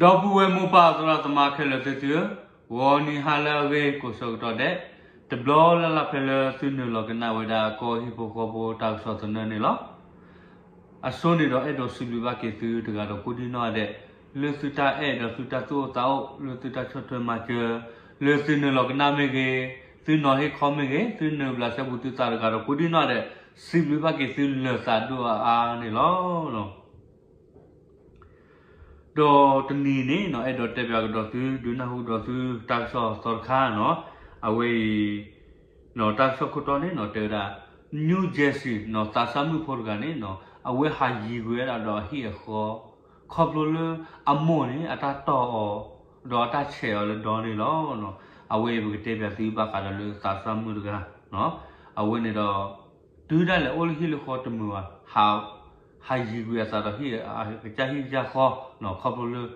ဒီပုၢ်ဝဲၢ်မိၢ်ပၢ်သရၣ်သမါခဲလၢာ်သ့ၣ်သုဧၢ, ဂီၤနံၤဟါလၢအဂ့ၤကိးဆၢကတီၢ်ဒဲး, တဘျီလၢ်လၢ်ဖဲလၢသုနုာ်လီၤကနၣ်ဝဲဒၣ်ကီၢ်ဟံၣ်ဖိဃီဖိတၢ်ကစီၣ်သနၢၣ်န့ၣ်လီၤ. အဆိန့ၣ်ဒီးအဲၣ်ဒိးစံးဘျုးဘၣ်က့ၤသုတဂၤဒီးကိးဒံနီၢ်ဒဲး, လၢသုတၢ်အဲၣ်ဒီးသုတၢ်သူၣ်အိၣ်သးအိၣ် လၢသုတၢ်ဆီၣ်ထွဲမၤစၢၤ, လၢသုနုာ်လီၤကနၣ်မ့ၢ်ဂ့ၤ, သုနီၤဟ့ၣ်ခီမ့ၢ်ဂ့ၤ, သုနုာ်ဘျးစဲဘူးသုသးတဂၤဒီးကိးဒံနီၢ်ဒဲး, စံးဘျုးဘၣ်က့ၤသုလၢာ်သးဒိၣ်အါအါန့ၣ်လီၤ. ဒီးတနံၤန့ၣ်နီၤ အဲၣ်ဒိးတဲပၠးကဒီးသု ဒုးနၢ်ဟူကဒီးသုတၢ်ကစီၣ်သီတခါနီၤ, အဝဲအံၤ တၢ်ကစီၣ်ခိၣ်တီန့ၣ်နီၤ တဲဝဲဒၣ် New Jersey နီၤ သးစၢ်မုၣ်ဖိတဂၤန့ၣ်နီၤ အဝဲဟးယံၤကွံာ်ဝဲဒၣ်ဒီးအဟံၣ်အဃီ ခီဖျိလၢအမိၢ်န့ၣ် အတၢ်တီၢ်အီၤ ဒီးအတၢ်ဆဲးအီၤလၢဒီန့ၣ်လီၤ. အဝဲအံၤပကတဲပၠးသုဘၣ်ဃးဒီးလၢသးစၢ်မုၣ်တဂၤ အဝဲန့ၣ်ဒီး တုၤဒၣ်လဲာ်အိၣ်လၢဟံၣ်လၢဃီတမုာ်ဘၣ် ဟးယံၤကွံာ်အသးဒီးဟံၣ် ကစၢ်ဟံၣ်ကစၢ်ဃီ ခီဖျိလၢ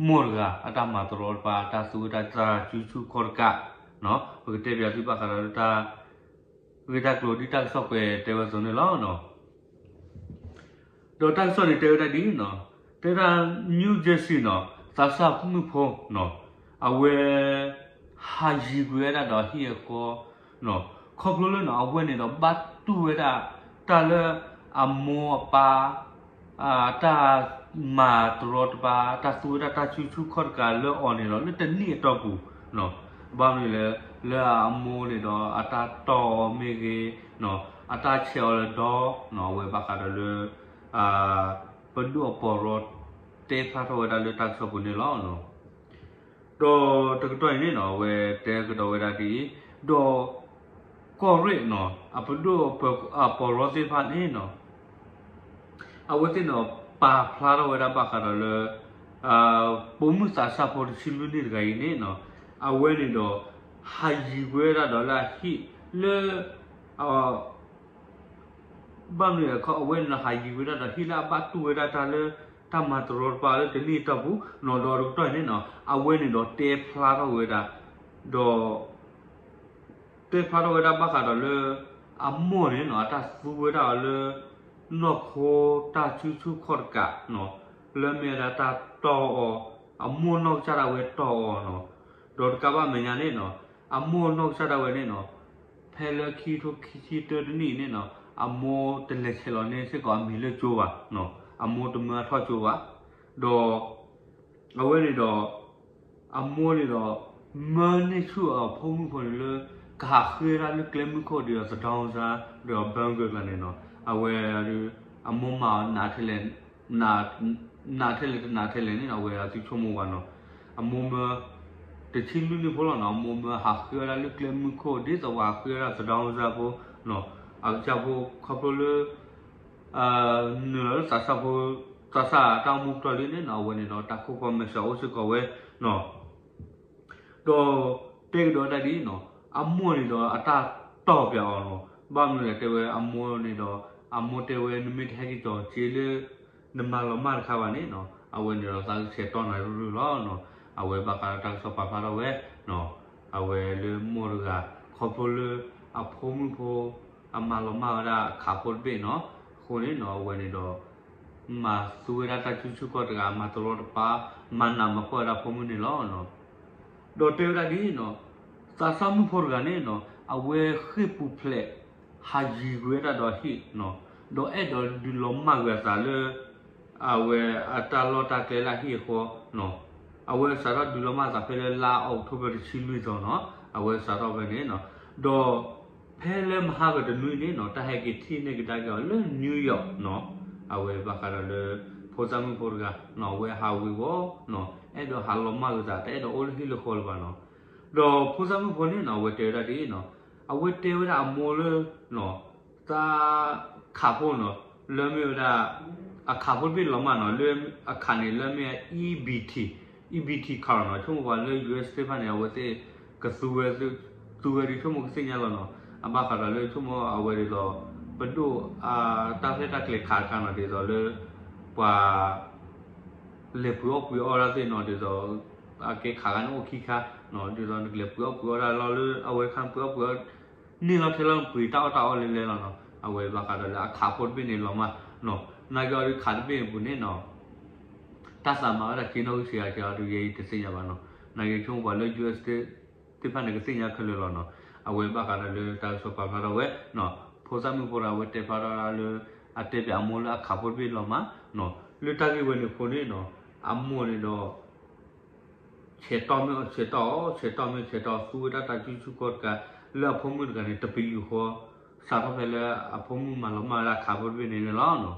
မိၢ်တဂၤ အတၢ်မၤတရီတပါ တၢ်သူဝဲဒၣ်တၢ်စုဆူၣ်ခီၣ်တကး ပကတဲပၠးသုဘၣ်ဃးဒီးလၢတၢ် ဂ့ၢ်တၢ်ကျိၤဒ်တၢ်ကစီၣ်ကွဲးတဲဝဲအသိးန့ၣ်လီၤ. ဒီးတၢ်ကစီၣ်န့ၣ်တဲဝဲဒၣ်ဒ်နီၤ, တဲဒၣ် New Jersey နီၤ သးစၢ်မုၣ်ဖိနီၤ အဝဲ ဟးယံၤကွံာ်ဝဲဒၣ်ဒီးဟံၣ်အဃီ ခီဖျိလၢနီၤ အဝဲန့ၣ်ဒီးဘၣ်တူၢ်ဝဲဒၣ် တၢ်လၢအမိၢ်အပၢ် တၢ်မၤတရီတပါ တၢ်သူဝဲဒၣ်တၢ်စုဆူၣ်ခီၣ်တကးလၢအီၤန့ၣ်လီၤ လၢတနံၣ်အတီၢ်ပူၤ ဘၣ်မနုၤလဲၣ် လၢအမိၢ်န့ၣ်ဒီးအတၢ်တီၢ်အီၤမ့ၢ်ဂ့ၤ အတၢ်ဆဲးအီၤလၢဒီ အဝဲဘၣ်ဃးဒီးလၢ ပဒိၣ်အပီၢ်ရီတဲဖျါထီၣ်ဝဲဒၣ်လၢတၢ်ကစီၣ်ပူၤန့ၣ်လီၤ. ဒီးတကတီၢ်အံၤန့ၣ်နီၤ အဝဲတဲကဒီးဝဲဒၣ်ဒ်အံၤ, ဒီးကီၢ်ရ့ၣ်နီၤ အပဒိၣ်အပီၢ်ရီသ့ၣ်တဖၣ်န့ၣ်နီၤ အဝဲသ့ၣ်န့ၣ် ပာ်ဖျါထီၣ်ဝဲဒၣ်ဘၣ်ဃးဒီးလၢ ပိာ်မုၣ်သးစၢ်ဖိတဆံလွံၢ်နံၣ်တဂၤအံၤန့ၣ်နီၤ အဝဲန့ၣ်ဒီး ဟးယံၤကွံာ်ဝဲဒၣ်ဒီးလၢအဟံၣ်လၢ ဘၣ်မနုၤလဲၣ် အဝဲန့ၣ်ဒီးဟးယံၤကွံာ်ဝဲဒၣ်ဒီးဟံၣ်လၢအဘၣ်တူၢ်ဝဲဒၣ်တၢ်လၢ တၢ်မၤတရီတပါလၢတနံၣ်အတီၢ်ပူၤနီၤ ဒီးတကတီၢ်အံၤန့ၣ်နီၤ အဝဲန့ၣ်ဒီးတဲဖျါထီၣ်ဝဲဒၣ် ဒီး တဲဖျါထီၣ်ဝဲဒၣ်ဘၣ်ဃးဒီးလၢ အမိၢ်န့ၣ်နီၤ အတၢ်သူဝဲဒၣ်အီၤလၢ နီၢ်ခိတၢ်စုဆူၣ်ခီၣ်တကးနီၤ လၢမ့ၢ်ဝဲဒၣ်တၢ်တီၢ်အီၤ အမိၢ်နီၢ်ကစၢ်ဒၣ်ဝဲတီၢ်အီၤနီၤ ဒီးတကးဘၣ်မဲာ်ညါန့ၣ်နီၤ အမိၢ်နီၢ်ကစၢ်ဒၣ်ဝဲန့ၣ်နီၤ ဖဲလၢခံကထိခံဆံတၢတနံၣ်န့ၣ်နီၤ အမိၢ်တလဲၤဆဲးလီၤန့ၢ်စ့ၢ်ကီးအမံၤလၢကၠိဘၣ်နီၤ အမိၢ်တမၢအထီၣ်ကၠိဘၣ် ဒီး အဝဲန့ၣ်ဒီး အမိၢ်န့ၣ်ဒီး မၢန့ၢ်ဆူၣ်အဖိမုၣ်ဖိန့ၣ်လၢ ကဟးဃ့ဝဲဒၣ်လၢကျဲမုၢ်ခိၣ်ဒီး သဒီစါ ဒီး ဘၢကၢၢ်ကျါန့ၣ်နီၤ အဝဲ အမိၢ်မၤအီၤနးထဲလဲၣ် နးထဲလဲၣ်တနးထဲလဲၣ်န့ၣ် အဝဲအသုဆိကမိၣ်ဘၣ်နီၤ အမိၢ်မၢ တဆံလွံၢ်နံၣ်ဖိလီၤနီၤ အမိၢ်မၢဟးဃ့ဝဲဒၣ်လၢကျဲမုၢ်ခိၣ် ဒ်သိးပှၤဟးဃ့ဝဲဒၣ်သဒီစါဖိနီၤ အကစၢ်ဖိခီဖျိလၢ နုာ်လီၤလၢသးစၢ်ဖိ သးစၢ်တၢ်အိၣ်မူပတီၢ်လံန့ၣ်နီၤ အဝဲန့ၣ်ဒီးတၢ်ခိၣ်ဖီမဲာ်ဆှးအိၣ်စ့ၢ်ကီးဝဲနီၤ ဒီးတဲကဒီးတၢ်ဒ်အံၤနီၤ အမိၢ်န့ၣ်ဒီးအတၢ်တီၢ်ပၠးအီၤနီၤ ဘၣ်မနုၤလဲၣ်တဲဝဲအမိၢ်န့ၣ်ဒီး အမိၢ်တဲဝဲနမ့ၢ်တဟဲက့ၤကီၤက့ၤလၢ နမၤလီၤမၢ်တခါဘၣ်န့ၣ်နီၤ အဝဲန့ၣ်ဒီးသးကဆဲးတီၢ်နၤရုၢ်ရုၢ်လီၤနီၤ အဝဲဘၣ်ဃးဒီးတၢ်ကစီၣ်ပာ်ဖျါထီၣ်ဝဲနီၤ အဝဲလၢမိၢ်တဂၤ ခီဖျိလၢ အဖိမုၣ်ဖိ အမၤလီၤမၢ်ဝဲဒၣ်အခးဖိတဘ့ၣ်နီၤ အဃိန့ၣ်နီၤ အဝဲန့ၣ်ဒီး မၤသူဝဲဒၣ်တၢ်စုဆူၣ်ခီၣ်တကး မၤတရီတပါ မၤနးမၤဖှီၣ်ဝဲဒၣ်ဖိမုၣ်န့ၣ်လီၤ. ဒီးတဲဝဲဒၣ်ဒ်အံၤနီၤ သးစၢ်မုၣ်ဖိတဂၤန့ၣ်နီၤ အဝဲဃ့ၢ်ပူၤဖျဲး ဟးယံၤကွံာ်ဝဲဒၣ်ဒီးဟံၣ်နီၤ ဒီးအဲၣ်ဒိးဒုးလီၤမၢ်ကွံာ်အသးလၢ အဝဲအတၢ်လီၢ်တၢ်ကျဲလၢအဟံၣ်အဃီနီၤ အဝဲစးထီၣ်ဒုးလီၤမၢ်အသးဖဲလၢလါအီးကထိဘၢၣ်တဆံလွံၢ်သီနီၤ အဝဲစးထီၣ်ဖဲန့ၣ်နီၤ ဒီး ဖဲလၢမဟါကတနွံန့ၣ်နီၤ တၢ်ဟဲက့ၤထံၣ်န့ၢ်ကဒါက့ၤအီၤလၢ New York နီၤ အဝဲဘၣ်ဃးဒီးလၢ ဖိသၣ်မုၣ်ဖိတဂၤနီၤ အဝဲဟးဝ့ၤဝီၤနီၤ အဲၣ်ဒိးဟးလီၤမၢ်ကွံာ်သး တအဲၣ်ဒိးအိၣ်လၢဟံၣ်လၢဃီလၢၤဘၣ်နီၤ ဒီးဖိသၣ်မုၣ်ဖိန့ၣ်နီၤ အဝဲတဲဝဲဒၣ်ဒ်အံၤနီၤ အဝဲတဲဝဲဒၣ်အမိၢ်လၢ သးခးဖိနီၤ လၢမ့ၢ်ဝဲဒၣ် အခးဖိတဘ့ၣ်လီၤမၢ်နီၤ လၢအခးန့ၣ်လၢမ့ၢ် E B T E B T card နီၤ ဆိကမိၣ်ပှၤလၢ U S သ့ၣ်တဖၣ်န့ၣ် အဝဲသ့ၣ်ကသူဝဲ သူဝဲဒ်ဆိကမိၣ်ကသ့ၣ်ညါလီၤနီၤ အဘၣ်ဃးဒီးလၢဆိကမိၣ်အဝဲဒ်သိး ပဒိၣ် တၢ်ရဲၣ်တၢ်ကျဲၤခးတခါနီၤ ဒ်သိးလၢ ပှၤ လဲၤပှ့ၤအီၣ်ပှ့ၤအီတၢ်သ့ၣ်နီၤ ဒ်သိး အကဲခးဂၤန့ၣ်အိၣ်ခံခါနီၤ ဒ်သိးနကလဲၤပှ့ၤအီၣ်ပှ့ၤအီတၢ်လီၤလၢ အဝဲခါပှ့ၤအီၣ်ပှ့ၤအီ န့ၢ်လီၤထဲလီၤပှ့ၤတၢ်အီၣ်တၢ်အီလဲၤလဲၤလီၤနီၤ အဝဲဘၣ်ဃးဒီးလၢအခးဖိတဘ့ၣ်န့ၣ်လီၤမၢ်နီၤ နာ်က့အီၤဒ်ခးတဘ့ၣ်အပူၤန့ၣ်နီၤ တၢ်သးမၤဝဲဒၣ်က့နီၣ်ဂံၢ်စှၤက့အီၤဒီး ယဲအံၤတသ့ၣ်ညါဘၣ်နီၤ. နာ်က့ဆိကမိၣ်ပှၤလၢ ယူၢ်အ့း သ့ၣ်တဖၣ်န့ၣ် ကသ့ၣ်ညါခဲလၢာ်လီၤနီၤ. အဝဲဘၣ်ဃးဒီးလၢတၢ်ကစီၣ်ပာ်ဖျါထီၣ်ဝဲနီၤ, ဖိသၣ်မုၣ်ဖိတဂၤအဝဲတဲဖျါထီၣ်ဝဲဒၣ်လၢ အတဲပၠးအမိၢ်လၢအခးဖိတဘ့ၣ်လီၤမးနီၤ. လၢတၢ်ဂ့ၢ်ဝဲန့ၣ်အဃိန့ၣ်နီၤ, အမိၢ်န့ၣ်ဒီး ဆဲးတီၢ်မ့ၢ်ဆဲးတီၢ်အီၤ, ဆဲးတီၢ်မ့ၢ်ဆဲးတီၢ်အီၤ သူဝဲဒၣ်တၢ်စုဆူၣ်ခီၣ်တကး လၢအဖိမုၣ်တဂၤန့ၣ် တပလံၤဃီ, စးထီၣ်ဖဲလၢအဖိမုၣ်မၤလီၤမၢ်ဝဲဒၣ်အခးဖိတဘ့ၣ်န့ၣ်န့ၣ်လီၤနီၤ.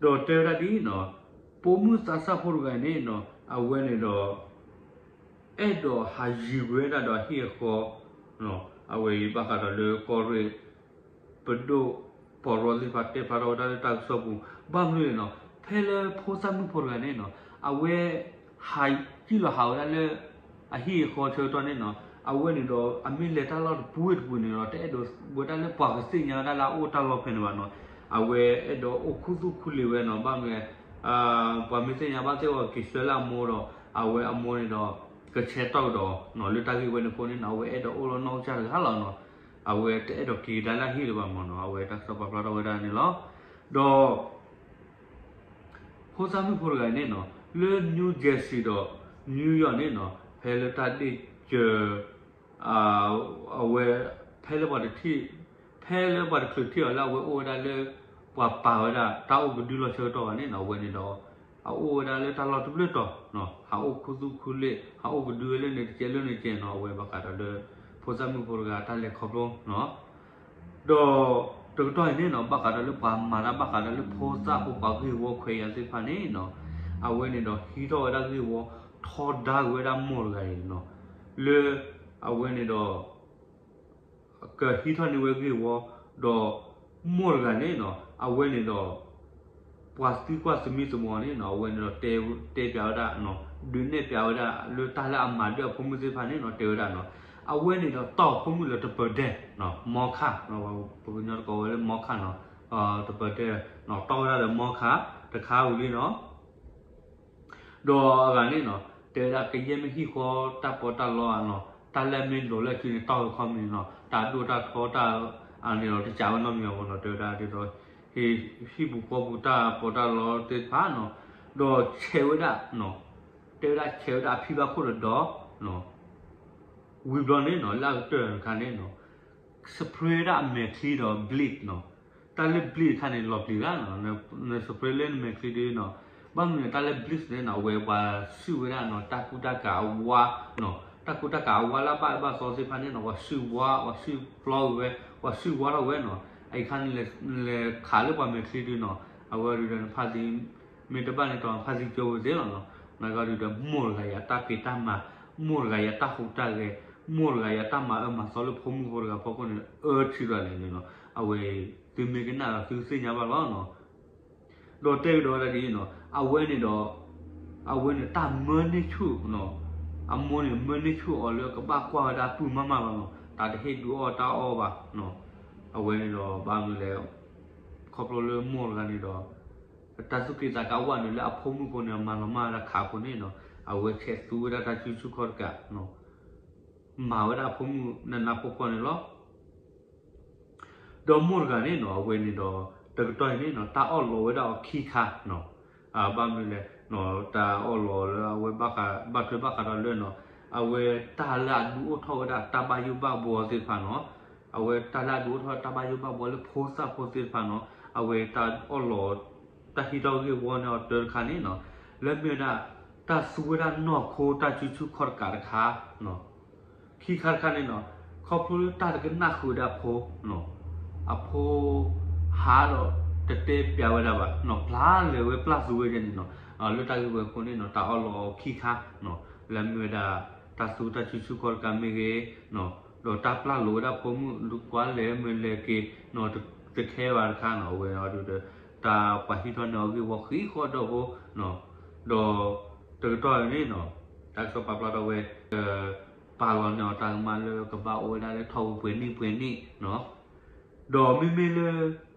ဒီးတဲဝဲဒၣ်ဒ်အံၤနီၤ, ပိာ်မုၣ်သးစၢ်ဖိတဂၤအံၤန့ၣ်နီၤ, အဝဲန့ၣ်ဒီး အဲၣ်ဒိးဟးယံၤကွံာ်ဝဲဒၣ်ဒီးအဟံၣ်အဃီ, အဝဲအံၤဘၣ်ဃးဒီးလၢကီၢ်ရ့ၣ် ပဒိၣ်ပီၢ်ရီသ့ၣ်တဖၣ်တဲဖျါထီၣ်ဝဲဒၣ်လၢတၢ်ကစီၣ်ပူၤ, ဘၣ်မနုၤလဲၣ်နီၤ, ဖဲလၢဖိသၣ်မုၣ်ဖိတဂၤန့ၣ်နီၤ, အဝဲ ဟးစံၣ်လီၤဟးဝဲဒၣ်လၢ အဟံၣ်အဃီဆၢကတီၢ်န့ၣ်နီၤ, အဝဲန့ၣ်ဒီး အမ့ၢ်လဲၤတၢ်လီၢ်တပူၤဝဲတပူၤန့ၣ်ဒီး တအဲၣ်ဒိးဝဲဒၣ်လၢပှၤကသ့ၣ်ညါဝဲဒၣ်လၢအအိၣ်တၢ်လီၢ်ဖဲန့ၣ်ဘၣ်နီၤ. အဝဲအဲၣ်ဒိးအိၣ်ခူသူၣ်ခူလ့ၤဝဲနီၤ, ဘၣ်မနုၤလဲၣ် ပှၤမ့ၢ်သ့ၣ်ညါဘၣ်သ့ၣ်အီၤက့ၤဆှၢလၢအမိၢ်ဒီး အဝဲအမိၢ်န့ၣ်ဒီး ကဆဲးတီၢ်ကဒီးနီၤ, လၢတၢ်ဂ့ၢ်ဝဲန့ၣ်အဃိန့ၣ်နီၤ, အဝဲအဲၣ်ဒိးအိၣ်လီၤနီၢ်ကစၢ်တဂၤလီၤနီၤ. အဝဲတအဲၣ်ဒိးက့ၤကဒါလၢအဟံၣ်လၢၤဘၣ်မးနီၤ, အဝဲတၢ်ကစီၣ်ပာ်ဖျါထီၣ်ဝဲဒၣ်န့ၣ်လီၤ. ဒီး ဖိသၣ်မုၣ်ဖိတဂၤအံၤန့ၣ်နီၤ, လၢ New Jersey ဒီး New York န့ၣ်နီၤ, ဖဲလၢတၢ်ဒ့ၣ်စၢၤ အဝဲ ဖဲလၢပှၤတထံၣ် ဖဲလၢပှၤတချုးထံၣ်အီၤလၢအဝဲအိၣ်ဝဲဒၣ်လၢ ပှၤပာ်ဝဲဒၣ်တၢ်အိၣ်ကဒုလီၤဆၢကတီၢ်ဘၣ်န့ၣ်နီၤ, အဝဲန့ၣ်ဒီး အအိၣ်ဝဲဒၣ်လၢတၢ်လီၢ်တဘျုးတီၤနီၤ, ဟးအိၣ်ခူသူၣ်ခူလ့ၤ ဟးအိၣ်ကဒုဝဲလၢန့ၣ်တကဲးလၢန့ၣ်တကဲးနီၤ, အဝဲဘၣ်ဃးဒီးလၢ ဖိသၣ်မုၣ်ဖိတဂၤတၢ်လဲၤခီဖျိနီၤ. ဒီးတကတီၢ်အံၤန့ၣ်နီၤ, ဘၣ်ဃးဒီးလၢပှၤမၤတၢ်ဘၣ်ဃးဒီးလၢဖိသၣ်ဖိပှၤဂ့ၢ်ဝီခွဲးယာ်သ့ၣ်တဖၣ်န့ၣ်နီၤ, အဝဲန့ၣ်ဒီးဟံးထီၣ်ဝဲဒၣ်ဂ့ၢ်ဝီ ထီဒါက့ၤဝဲဒၣ်မိၢ်တဂၤအံၤနီၤ, လၢ အဝဲန့ၣ်ဒီး ကဟံးထီၣ်န့ၢ်ဝဲဂ့ၢ်ဝီ, ဒီးမိၢ်တဂၤန့ၣ်နီၤ, အဝဲန့ၣ်ဒီး ပှၤသံကွၢ်သမံသမိးန့ၣ်နီၤ, အဝဲန့ၣ်ဒီးတဲပၠးဝဲဒၣ်နီၤ, ဒုးနဲၣ်ပၠးဝဲဒၣ်လၢတၢ်လၢအမၤဒၣ်အဖိမုၣ်သ့ၣ်တဖၣ်န့ၣ်နီၤ, တဲဝဲဒၣ်နီၤ, အဝဲန့ၣ်ဒီးတီၢ်အဖိမုၣ်လၢတပၢၤဒဲးနီၤ, မီခါ, ပှၤကညီတကိးဝဲလၢမီခါနီၤ, တပၢၤဒဲးနီၤ, တီၢ်ဝဲဒၣ်ဒီးမီခါ တခါဝံၤလံနီၤ. ဒီးအဂၤန့ၣ်နီၤ, တဲဝဲဒၣ်ကယဲၢ်မ့ၢ်ဟံၣ်ဃီတၢ်ပီးတၢ်လီနီၤ, တၢ်လၢအမ့ၢ်လီၤလၢအစုန့ၣ် တီၢ်ဝဲခီမ့ၢ်နီၤ, တၢ်ဒိၣ်တၢ်ထီတၢ်အန့ၣ်ဒီး တစးဝဲနီတမံၤအဂီၢ်နီၤ, တဲဝဲဒၣ်ဒ်သိး ဟံၣ်ပူၤဃီပူၤတၢ်ပီးတၢ်လီသ့ၣ်တဖၣ်နီၤ, ဒီးဆဲးဝဲဒၣ်နီၤ, တဲဝဲဒၣ်ဆဲးဝဲဒၣ်အဖံဘၣ်ခိၣ်ဒီးဒီး ဝံၤဘျီန့ၣ်နီၤ, လၢအကတၢၢ်တခါန့ၣ်နီၤ, spray ဝဲဒၣ်အမဲာ်ချံဒီး bleach နီၤ, တၢ်လၢ bleach တခါန့ၣ် လီၤပျံၤဂၤနီၤ, န spray လၢနမဲာ်ချံဒ်နီၤ, ဘၣ်မနုၤန့ၣ် တၢ်လၢ bleach န့ၣ်နီၤ, အဝဲပှၤစုၣ်ဝဲဒၣ်နီၤ, တၢ်ကူတၢ်ကၤအဝါနီၤ, တၢ်ကူတၢ်ကၤအဝါလၢအဘၣ်အၢဘၣ်သီသ့ၣ်တဖၣ်န့ၣ်နီၤ, ပှၤစုၣ်ဝါ ပှၤစုၣ်ပျီကွံာ်ဝဲ, ပှၤစုၣ်ဝါထီၣ်ဝဲနီၤ, အအံၤခါန့ၣ် လဲၤခးလၢပှၤမဲာ်ချံဒ်နီၤ, အဝဲဒုးဒီးနဖးသံ မ့ၢ်တဘၣ်န့ၣ် တီၤဖးသံကၠိဝဲသ့ၣ်လီၤနီၤ, နဂီၢ်ဒုးဒီး မိၢ်တဂၤအံၤအတၢ်ဖံးတၢ်မၤ, မိၢ်တဂၤအံၤအတၢ်ဟူးတၢ်ဂဲၤ, မိၢ်တဂၤအံၤအတၢ်မၤအၢမၤသီလၢဖိမုၣ်ဖိတဂၤဖီခိၣ်န့ၣ် အၢထံရၤလဲၣ်န့ၣ်နီၤ, အဝဲအံၤ သုမ့ၢ်ကနၣ်ဒီးသုသ့ၣ်ညါဘၣ်လီၤနီၤ. ဒီးတဲကဒီးဝဲဒၣ်ဒ်အံၤနီၤ, အဝဲန့ၣ်ဒီး အဝဲန့ၣ်တၢ်မၢန့ၢ်ဆူၣ်နီၤ, အမိၢ်န့ၣ် မၢန့ၢ်ဆူၣ်အီၤလၢကဘၣ်ကွၢ်ဝဲဒၣ်ပုၢ်မးမးလီၤနီၤ, တၢ်တဟ့ၣ်ဒုးအီၣ်တၢ်အီၣ်ဘၣ်နီၤ. အဝဲန့ၣ်ဒီးဘၣ်မနုၤလဲၣ်, ခီဖျိလၢမိၢ်တဂၤန့ၣ်ဒီး တၢ်သူၣ်က့ၣ်သးကါဝဲန့ၣ်လၢအဖိမုၣ်ဖိန့ၣ် အမၤလီၤမၢ်ဝဲဒၣ်ခးအဃိန့ၣ်နီၤ, အဝဲဆဲးသူဝဲဒၣ်တၢ်စုဆူၣ်ခီၣ်တကးနီၤ, မၤဝဲဒၣ်အဖိမုၣ်နးနးဖှီၣ်ဖှီၣ်န့ၣ်လီၤ. ဒီးမိၢ်တဂၤန့ၣ်နီၤ, အဝဲန့ၣ်ဒီး တကတီၢ်အံၤန့ၣ်နီၤ, တၢ်အီၣ်လီၤဝဲဒၣ်အီၤခံခါနီၤ. ဘၣ်မနုၤလဲၣ်, တၢ်အီၣ်လီၤလၢအဝဲဘၣ်ထွဲဘၣ်ဃးဒီးလၢနီၤ, အဝဲတၢ်လၢအဒုးအိၣ်ထီၣ်ဝဲဒၣ်တၢ်ဘၣ်ယိၣ်ဘၣ်ဘှီသ့ၣ်တဖၣ်နီၤ, အဝဲတၢ်လၢအဒုးအိၣ်ထီၣ်တၢ်ဘၣ်ယိၣ်ဘၣ်ဘှီလၢဖိသၣ်ဖိသ့ၣ်တဖၣ်နီၤ, အဝဲတၢ်အီၣ်လီၤ တၢ်ဟံးထီၣ်ဂ့ၢ်ဝီန့ၣ်အီၤတၢတခါန့ၣ်နီၤ, လၢမ့ၢ်ဝဲဒၣ် တၢ်သူဝဲဒၣ်နီၢ်ခိတၢ်စုဆူၣ်ခီၣ်တကးတခါနီၤ. ခံခါတခါန့ၣ်နီၤ, ခီဖျိလၢတၢ်တကနၣ်ဃုာ်ဝဲဒၣ်အဖိနီၤ, အဖိ ဟးဒီးတတဲပျးဝဲဒၣ်ဘၣ်နီၤ, ပျၢ်လဲၤဝဲပျၢ်သူဝဲဒၣ်န့ၣ်နီၤ, လၢတၢ်ဂ့ၢ်ဝဲအဃိန့ၣ်နီၤ, တၢ်အီၣ်လီၤအီၤခံခါနီၤ, လၢမ့ၢ်ဝဲဒၣ် တၢ်သူတၢ်စုဆူၣ်ခီၣ်တကးမ့ၢ်ဂ့ၤနီၤ, ဒီးတၢ်ပျၢ်လိာ်ဝဲဒၣ်ဖိမုၣ် ကွၢ်လဲၤမ့ၢ်လဲၤက့ၤနီၤ, တခဲဘၣ်တခါနီၤ, အဝဲအီၤဒုးဒီး တၢ်ပှၤဟံးထီၣ်န့ၢ်အီၤဂ့ၢ်ဝီဃံဃီဒီဖိနီၤ, ဒီး တကတီၢ်အံၤန့ၣ်နီၤ, တၢ်ကစီၣ်ပာ်ဖျါထီၣ်ဝဲ ပာ်လီၤန့ၢ်အီၤတၢ်ကမၣ်လၢကဘၣ်အိၣ်ဝဲဒၣ်လၢထီၣ်ပှဲၤနံၣ်ပှဲၤနံၣ်နီၤ, ဒီးမ့မ့ၢ်လၢ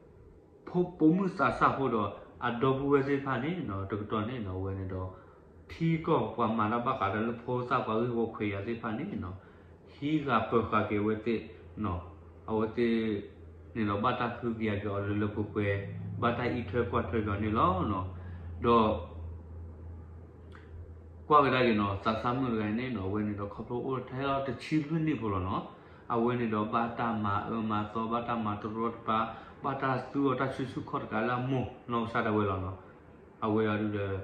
ဖိပိာ်မုၣ်သးစၢ်ဖိဒီး အဒီပုၢ်ဝဲၢ်သ့ၣ်တဖၣ်န့ၣ်နီၤ, တကတီၢ်န့ၣ်နီၤ, အဝဲန့ၣ်ဒီး ထံကီၢ်ပှၤမၤတၢ်ဘၣ်ဃးဒီးလၢဖိသၣ်ပှၤဂ့ၢ်ဝီခွဲးယာ်သ့ၣ်တဖၣ်န့ၣ်နီၤ, ဟံးဃာ်ပၢၤဃာ်က့ၤအဝဲသ့ၣ်နီၤ, အဝဲသ့ၣ်န့ၣ်ဒီး ဘၣ်တၢ်ကဟုကယာ်က့ၤအီၤလၢလၢပှဲၤပှဲၤ, ဘၣ်တၢ်အံးထွဲကွၢ်ထွဲက့ၤအီၤန့ၣ်လီၤနီၤ, ဒီး ကွၢ်ကဒါက့ၤနီၤ သးစၢ်မုၣ်တဂၤအံၤန့ၣ်နီၤ အဝဲန့ၣ်ဒီးခီဖျိအိၣ်ထဲလီၤတဆံလွံၢ်နံၣ်ဖိလီၤနီၤ, အဝဲန့ၣ်ဒီးဘၣ်တၢ်မၤအၢမၤသီ ဘၣ်တၢ်မၤတရီတပါ, ဘၣ်တၢ်သူအီၤတၢ်စုဆူၣ်ခီၣ်တကးလၢအမိၢ်နီၢ်ကစၢ်ဒၣ်ဝဲလီၤနီၤ, အဝဲအံၤဒုးဒီး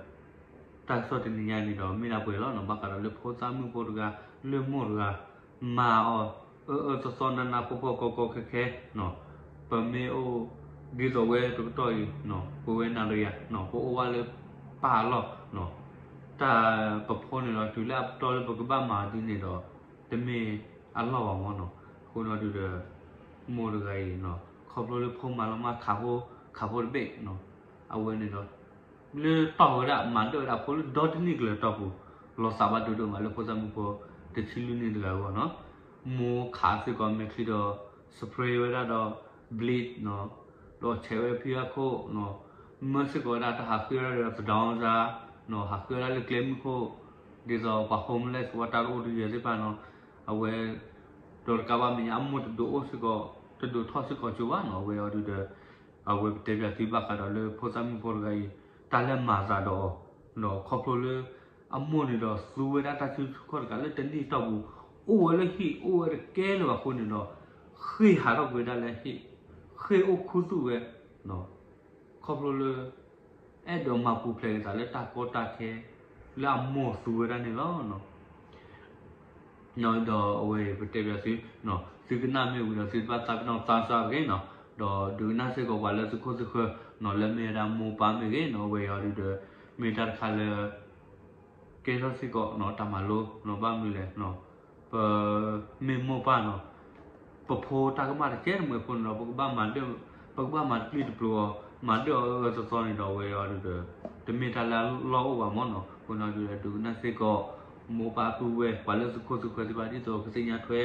တၢ်ကစီၣ်တနံၤညါန့ၣ်ဒီး မ့ၢ်ဒၣ်ပှဲၤလီၤနီၤ, ဘၣ်ဃးဒီးလၢဖိသၣ်မုၣ်ဖိတဂၤ လၢမိၢ်တဂၤ မၤအီၤ အၢအၢသီသီနးနးဖှီၣ်ဖှီၣ်ကီကီခဲခဲနီၤ, ပမ့ၢ်အိၣ်ဒ်သိးဝဲတကတီၢ်အံၤနီၤ ပဝဲနၤတဂၤနီၤ ပအိၣ်ဝဲလၢပၢ်အလီၢ်နီၤ, တၢ်ပဖိန့ၣ်ဒီး တုၤလၢအပတီၢ်လၢပကဘၣ်မၤဒ်န့ၣ်ဒီး တမ့ၢ်အလီၢ်ဘၣ်မ့ၢ်နီၤ, အဃိနီၤဒုးဒီး မိၢ်တဂၤအံၤနီၤ ခီဖျိလၢဖိမၤလီၤမၢ်ခးဖိ ခးဖိတဘ့ၣ်နီၤ, အဝဲန့ၣ်ဒီး လၢတီၢ်ဝဲဒၣ် မၤဒၢၣ်ဝဲဒၣ်ဖိလၢဒီတနံၣ်ကလၢၤတီၢ်ပူၤ လီၤသးဘၣ်ဒိဒိၣ်မးလၢဖိသၣ်မုၣ်ဖိ တဆံလွံၢ်နံၣ်တဂၤအဂီၢ်နီၤ, မိၢ်ခးစ့ၢ်ကီးမဲာ်ချံဒီး spray ဝဲဒၣ်ဒီး bleach နီၤ, ဒီးဆဲးဝဲဖံအခိၣ်နီၤ, မၢစ့ၢ်ကီးဝဲဒၣ်တၢ်ဟးဃ့ဝဲဒၣ်ဒီးသဒီစါနီၤ, ဟးဃ့ဝဲဒၣ်လၢကျဲမုၢ်ခိၣ် ဒ်သိးပှၤ homeless ပှၤတၢ်တအိၣ်တယၢၤသ့ၣ်တဖၣ်နီၤ, အဝဲ ဒီးတကးဘၣ်မဲာ်ညါ အမိၢ်တဒိးအိၣ်စ့ၢ်ကီး တဒိးထီၣ်စ့ၢ်ကီးကၠိဘၣ်နီၤ, အဝဲအံၤဒုးဒီး အဝဲပတဲပၠးသုဘၣ်ဃးဒီးလၢဖိသၣ်မုၣ်ဖိတဂၤအံၤ တၢ်လၢမၤသးဒီးအီၤ ဒီးခီဖျိလၢ အမိၢ်န့ၣ်ဒီးသူဝဲဒၣ်တၢ်စုဆူၣ်ခီၣ်တကးလၢတနံၣ်တီၢ်ပူၤ အိၣ်ဝဲလၢဟံၣ် အိၣ်ဝဲတကဲလၢၤဘၣ်အဃိန့ၣ်ဒီး ဃ့ၢ်ဟးထီၣ်ကွံာ်ဝဲဒၣ်လၢဟံၣ် ဃ့ၢ်အိၣ်ခူသူၣ်ဝဲ ခီဖျိလၢ အဲၣ်ဒိးမၤပူၤဖျဲးက့ၤသးလၢတၢ်ကီတၢ်ခဲ လၢအမိၢ်သူဝဲဒၣ်န့ၣ်လီၤ. ဒီးအဝဲအံၤပတဲပၠးသု, သုကနၣ်မ့ၢ်ဝံၤဒီးသုတဘၣ်သးပ့ၤနီၣ်သးစၢ်တဂ့ၤနီၤ, ဒီးဒုးကနၣ်စ့ၢ်ကီးပှၤလၢသုခိၣ်သုဃၢၤနီၤ လၢမ့ၢ်ဝဲဒၣ်မိၢ်ပၢ်မ့ၢ်ဂ့ၤနီၤ, အဝဲအံၤဒုးဒီး မ့ၢ်တၢ်တခါလၢ ကဲထီၣ်စ့ၢ်ကီးနီၤ တၢ်မၤလိနီၤ ဘၣ်မနုၤလဲၣ် ပမ့ၢ်မိၢ်ပၢ်နီၤ ပဖိတၢ်ကမၣ်တကဲတမှဲၤအဃိန့ၣ်ဒီး ပကဘၣ်မၤ ပကဘၣ်မၤတပျုၢ်တပျိၤအီၤ မၤဒၢၣ်အီၤအၢအၢသီသီန့ၣ်ဒီး အဝဲအံၤဒုးဒီး တမ့ၢ်တၢ်လၢအလီၢ်အိၣ်ဘၣ်မ့ၢ်နီၤ, အဃိန့ၣ်ဒုးဒီး ဒုးကနၣ်စ့ၢ်ကီး မိၢ်ပၢ်ပုၢ်ဝဲၢ် ပှၤလၢသုခိၣ်သုဃၢၤသ့ၣ်တဖၣ် ဒ်သိးကသ့ၣ်ညါထွဲ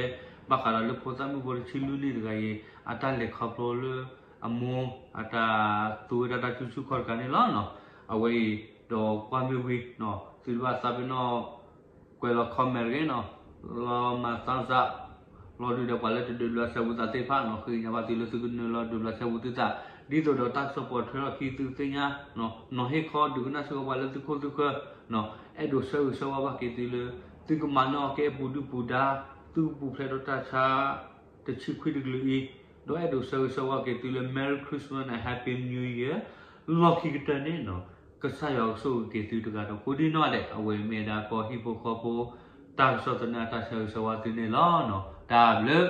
ဘၣ်ဃးဒီးလၢဖိသၣ်မုၣ်ဖိတဆံလွံၢ်နံၣ်တဂၤအံၤ အတၢ်လဲၤခီဖျိလၢ အမိၢ် အတၢ်သူဝဲဒၣ်တၢ်စုဆူၣ်ခီၣ်တကးန့ၣ်လီၤ. အဝဲအံၤ ဒီးကွၢ်မ့ၢ်ဝံၤ သုတဘၣ်သးပ့ၤနီၣ် ကွဲးလီၤ comment တဂ့ၤနီၤ, လီၤမၤသးစၢ် လီၤဒုးဒီးပှၤလၢတဒုးဘျးစဲဘူးသးသ့ၣ်တဖၣ်နီၤ, ဃ့ကညးဘၣ်သုလၢသုကနုာ်လီၤဒုးဘျးစဲဘူးသုသး, ဒ်သိးဒီးတၢ်ကစီၣ်ပိာ်ထွဲထီၣ်ခံသုသ့ၣ်ညါ, နီၤဟ့ၣ်ခီဒုးကနၣ်စ့ၢ်ကီးပှၤလၢသုခိၣ်သုဃၢၤ, အဲၣ်ဒိးဆၢဂ့ၤဆၢဝါဘၣ်က့ၤသုလၢ သုကမၤနၢၤအီၤကဲပူၤဒုၣ်ပူၤဒါ, သုကပူၤဖျဲးဒီးတၢ်ဆါ တဆံခွံတကလုာ်အံၤ, ဒီးအဲၣ်ဒိးဆၢဂ့ၤဆၢဝါက့ၤသုလၢ Merry Christmas and Happy New Year, လီၢ်ခံကတၢၢ်န့ၣ်နီၤ, ကစၢ်ယွၤကဆိၣ်ဂ့ၤက့ၤသုတဂၤဒီးကိးဒံနီၢ်ဒဲး, အဝဲမ့ၢ်ဒၣ်ကီၢ်ဟံၣ်ဖိဃီဖိ တၢ်ကစီၣ်သနၢၣ်တၢ်ဆၢဂ့ၤဆၢဝါသုန့ၣ်လီၤ. တၢ်ဘျုး